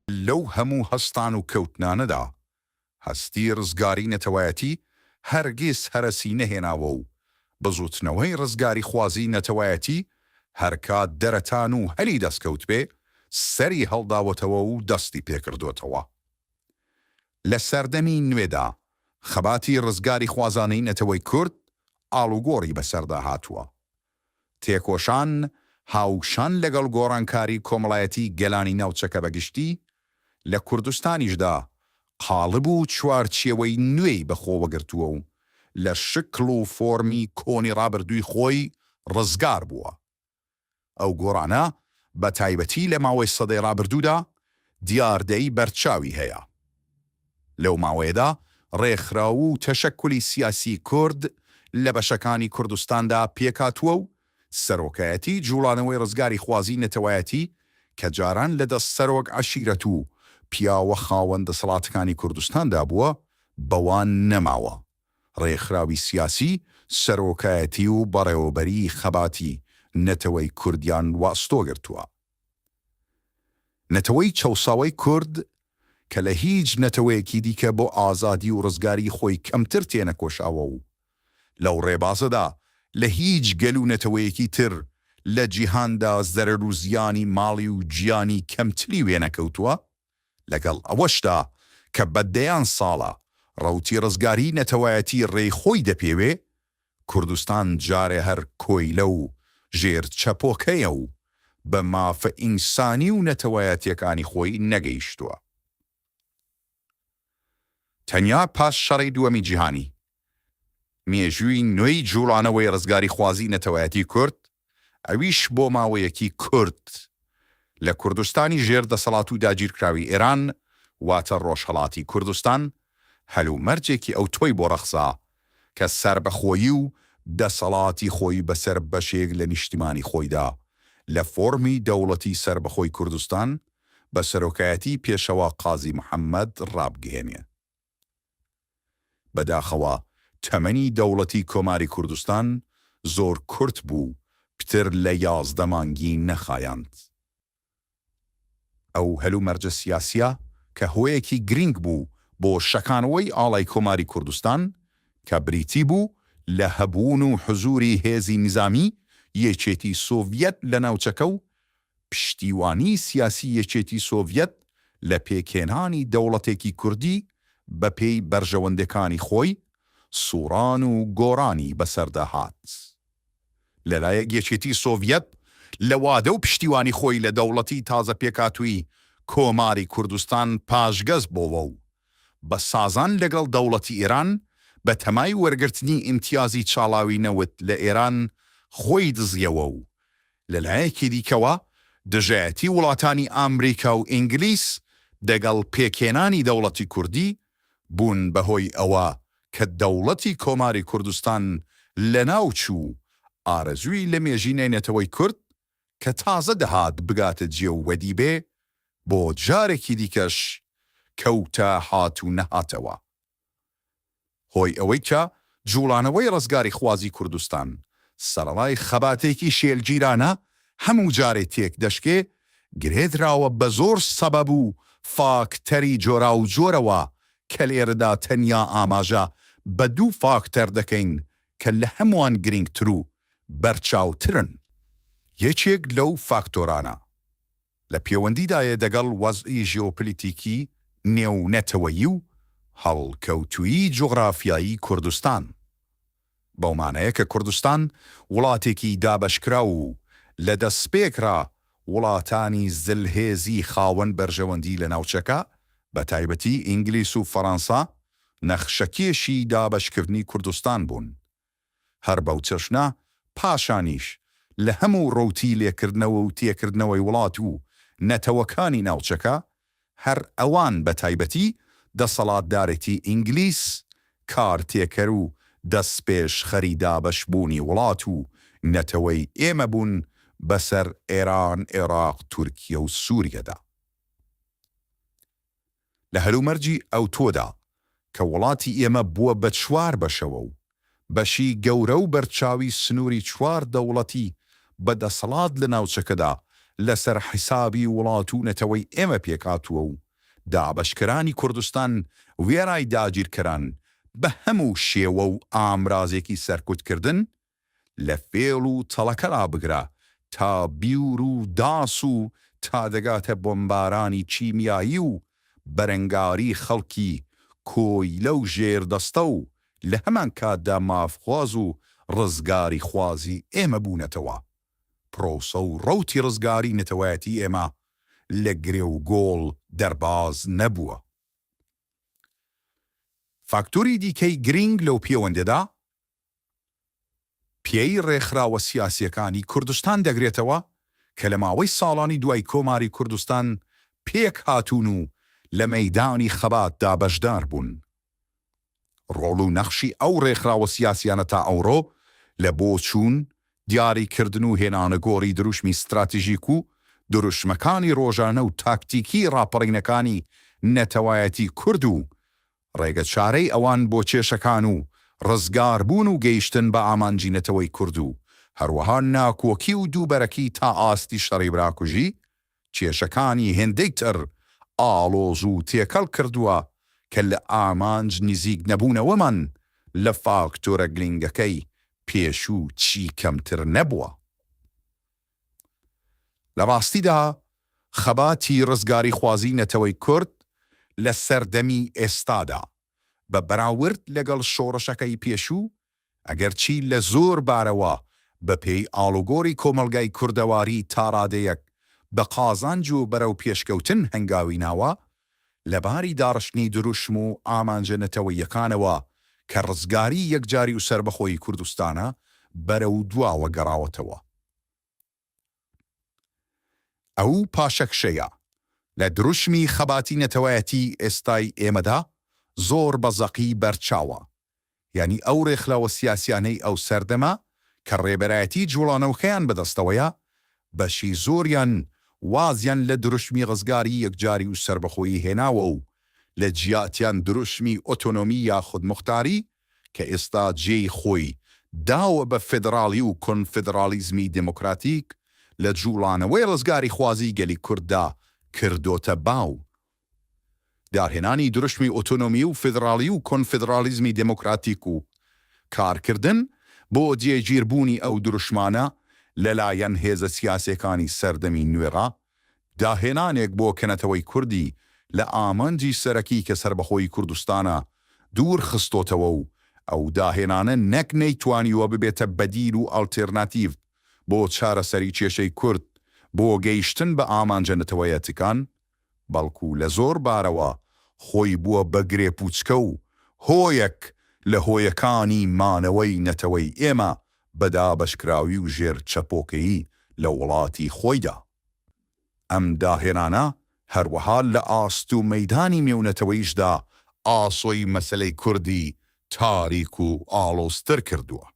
لەو هەموو هەستان و کەوتنانەدا، هەستی ڕزگاری نەتەوایەتی هەرگیز هەرەسی نەهێناوە و بزووتنەوەی ڕزگاریخوازی نەتەوایەتی هەرکات دەرەتان و هەلی دەستکەوتبێ سەری هەڵداوەتەوە و دەستی پێکردۆتەوە. لە سەردەمی نوێدا خەباتی ڕزگاریخوازانەی نەتەوەی کورد ئاڵوگۆڕی بەسەردا هاتووە. تێکۆشان هاوشان لەگەڵ گۆڕانکاری کۆمەڵایەتی گەلانی ناوچەکە بە گشتی، لە کوردستانیشدا قاڵب و چوارچێوەی نوێی بە خۆوە گرتووە و لە شکڵ و فۆرمی کۆنی ڕابردووی خۆی ڕزگار بووە. ئەو گۆڕانە بە تایبەتی لە ماوەی سەدەی ڕابردوودا دیاردەی بەرچاوی هەیە. لەو ماوەیەدا ڕێکخراو و تەشەکولی سیاسی کورد لە بەشەکانی کوردستاندا پێکهاتووە و سەرۆکایەتی جوڵانەوەی ڕزگاریخوازی نەتەوایەتی کە جاران لە دەست سەرۆک عەشیرەت و پیاوە خاوەن دەسەڵاتەکانی کوردستاندا بووە بەوان نەماوە. ڕێکخراوی سیاسی سەرۆکایەتی و بەڕێوەبەریی خەباتی نەتەوەی کوردیان وەئەستۆ گرتووە. نەتەوەی چەوساوەی کورد کە لە هیچ نەتەوەیەکی دیکە بۆ ئازادی و ڕزگاریی خۆی کەمتر تێنەکۆشاوە و لەو ڕێبازەدا لە هیچ گەل و نەتەوەیەکی تر لە جیهاندا زەرەر و زیانی ماڵی و گیانی کەمتری وێنەکەوتووە، لەگەڵ ئەوەشدا کە بە دەیان ساڵە ڕەوتی ڕزگاریی نەتەوایەتی ڕێی خۆی دەپێوێ، کوردستان جارێ هەر کۆیلە و ژێر چەپۆکەیە و بە مافە ئینسانی و نەتەوایەتییەکانی خۆی نەگەیشتووە. تەنیا پاش شەڕی دووەمی جیهانی، مێژووی نوێی جووڵانەوەی ڕزگاریخوازی نەتەوایەتی کورد، ئەویش بۆ ماوەیەکی کورت لە کوردستانی ژێر دەسەڵات و داگیرکراوی ئێران، واتە ڕۆژهەڵاتی کوردستان، هەلومەرجێکی ئەوتۆی بۆ ڕەخسا کە سەربەخۆیی و دەسەڵاتی خۆی بەسەر بەشێک لە نیشتیمانی خۆیدا لە فۆرمی دەوڵەتی سەربەخۆی کوردستان بە سەرۆکایەتی پێشەوا قازی محەممەد ڕابگەیەنێ. بەداخەوە تەمەنی دەوڵەتی کۆماری کوردستان زۆر کورت بوو پتر لە 11 مانگی نەخایاند. ئەو هەلومەرجە سیاسیە کە هۆیەکی گرینگ بوو بۆ شەکانەوەی ئاڵای کۆماری کوردستان کە بریتی بوو لە هەبوون و حزووری هێزی نیزامی یەکێتی سۆڤیەت لە ناوچەکە و پشتیوانی سیاسی یەکێتی سۆڤیەت لە پێکهێنانی دەوڵەتێکی کوردی بە پێی بەرژەوەندەکانی خۆی، سوڕان و گۆڕانی بەسەردا هات. لە لایەک یەکێتی سۆڤیەت لە وادە و پشتیوانی خۆی لە دەوڵەتی تازە پێکهاتووی کۆماری کوردستان پاشگەز بۆوە و بە سازان لەگەڵ دەوڵەتی ئێران بە تەمای وەرگرتنی ئیمتیازی چاڵاوی نەوت لە ئێران خۆی دزیەوە و لە لایەکی دیکەوە دژایەتی وڵاتانی ئامریکا و ئینگلیس دەگەڵ پێکهێنانی دەوڵەتی کوردی بوون بە هۆی ئەوە کە دەوڵەتی کۆماری کوردستان لە ناو چوو و ئارەزووی لە مێژینەی نەتەوەی کورد کە تازە دەهات بگاتە جێ و وەدی بێ بۆ جارێکی دیکەش کەوتە هات و نەهاتەوە. هۆی ئەوەی کە جووڵانەوەی ڕزگاریخوازی کوردستان سەرەڕای خەباتێکی شێلگیرانە هەموو جارێ تێک دەشکێ، گرێدراوە بە زۆر سەبەب و فاکتەری جۆراوجۆرەوە کە لێرەدا تەنیا ئاماژە بە دوو فاکتەر دەکەین کە لە هەمووان گرینگتر و بەرچاوترن. یەکێک لەو فاکتۆرانە لە پێوەندیدایە دەگەڵ وەزعی ژێۆپلیتیکی نێونەتەوەیی و هەڵکەوتوویی جوغرافیایی کوردستان. بەو مانایە کە کوردستان وڵاتێکی دابەشکراو و لە دەسپێکڕا وڵاتانی زلهێزی خاوەن بەرژەوەندی لە ناوچەکە بە تایبەتی ئینگلیس و فەڕانسا نەخشەکێشی دابەشکردنی کوردستان بوون. هەر بەو چەشنە پاشانیش لە هەموو ڕەوتی لێکردنەوە و تێکردنەوەی وڵات و نەتەوەکانی ناوچەکە، هەر ئەوان بە تایبەتی دەسەڵاتدارێتی ئینگلیس کارتێکەر و دەستپێشخەری دابەشبوونی وڵات و نەتەوەی ئێمە بوون بەسەر ئێران، ئێراق، تورکیە و سوریەدا. لە هەلومەرجی ئەوتۆدا کە وڵاتی ئێمە بووە بە چوار بەشەوە و بەشی گەورە و بەرچاوی سنووری چوار دەوڵەتی بە دەسەڵات لە ناوچەکەدا. لەسەر حیسابی وڵات و نەتەوەی ئێمە پێکهاتووە و دابەشکرانی کوردستان وێڕای داگیرکەران بە هەموو شێوە و ئامرازێکی سەرکوتکردن لە فێڵ و تەڵەکەڕا بگرە تا بیور و داس و تا دەگاتە بۆمبارانی کیمیایی و بەرەنگاری خەڵکی کۆیلە و ژێردەستە و لە هەمان کاتدا مافخواز و ڕزگاریخوازی ئێمە بوونەتەوە. پرۆسە و ڕەوتی ڕزگاری نەتەوایەتی ئێمە لە گرێ و گۆڵ دەرباز نەبووە. فاکتۆری دیکەی گرینگ لەو پێوەندەدا پێی ڕێکخراوە سیاسییەکانی کوردستان دەگرێتەوە کە لە ماوەی ساڵانی دوای کۆماری کوردستان پێک هاتوون و لە مەیدانی خەباتدا بەشدار بوون. ڕۆڵ و نەخشی ئەو ڕێکخراوە سیاسییانە تا ئەوڕۆ لە بۆچوون، دیاری کردن و هێنانەگۆڕی دروشمی ستراتژیک و دروشمەکانی ڕۆژانە و تاکتیکی ڕاپەڕینەکانی نەتەوایەتی کورد و ڕێگەچارەی ئەوان بۆ کێشەکان و ڕزگاربوون و گەیشتن بە ئامانجی نەتەوەی کورد و هەروەها ناکۆکی و دووبەرەکی تا ئاستی شەڕی براکوژی کێشەکانی هێندەی تر ئاڵۆز و تێکەڵ کردووە کە لە ئامانج نزیک نەبوونەوەمان لە فاکتۆرە گرینگەکەی پێشوو چی کەمتر نەبووە. لە ڕاستیدا خەباتی ڕزگاریخوازی نەتەوەی کورد لە سەردەمی ئێستادا بە بەراورد لەگەڵ شۆڕشەکەی پێشوو ئەگەرچی لە زۆر بارەوە بە پێی ئاڵوگۆری کۆمەڵگای کوردەواری تا ڕادەیەک بە قازانج و بەرەو پێشکەوتن هەنگاوی ناوە، لە باری داڕشتنی دروشم و ئامانجە نەتەوەییەکانەوە کە ڕزگاری یەکجاری و سەربەخۆیی کوردستانە بەرەو دواوە گەڕاوەتەوە. ئەو پاشەکشەیە لە دروشمی خەباتی نەتەوایەتی ئێستای ئێمەدا زۆر بە زەقی بەرچاوە. یانی ئەو ڕێکخراوە سیاسیانەی ئەو سەردەمە کە ڕێبەرایەتی جوڵانەوەکەیان بەدەستەوەیە، بەشی زۆریان وازیان لە دروشمی ڕزگاری یەکجاری و سەربەخۆیی هێناوە و لە جیاتیان دروشمی ئۆتۆنۆمی یا خودموختاری کە ئێستا جێی خۆی داوە بە فیدڕاڵی و کۆنفیدڕاڵیزمی دێمۆکراتیک لە جوڵانەوەی ڕزگاریخوازی گەلی کورددا کردۆتە باو. داهێنانی دروشمی ئۆتۆنۆمی و فیدڕاڵی و کۆنفیدڕاڵیزمی دێمۆکراتیک و کارکردن بۆ جێگیربوونی ئەو دروشمانە لەلایەن هێزە سیاسیەکانی سەردەمی نوێڕا داهێنانێک بۆ کە نەتەوەی کوردی لە ئامانجی سەرەکی کە سەربەخۆیی کوردستانە دوور خستۆتەوە و ئەو داهێنانە نەک نەیتوانیوە ببێتە بەدیل و ئاڵتێرناتیڤ بۆ چارەسەری کێشەی کورد بۆ گەیشتن بە ئامانجە نەتەوەیەتکان بەڵکو لە زۆر بارەوە خۆی بووە بە گرێپوچکە و هۆیەک لە هۆیەکانی مانەوەی نەتەوەی ئێمە بە دابەشکراوی و ژێر چەپۆکەیی لە وڵاتی خۆیدا. ئەم داهێنانە هەروەها لە ئاست و مەیدانی نێونەتەوەییشدا ئاسۆی مەسەلەی کوردی تاریک و ئاڵۆزتر کردووە.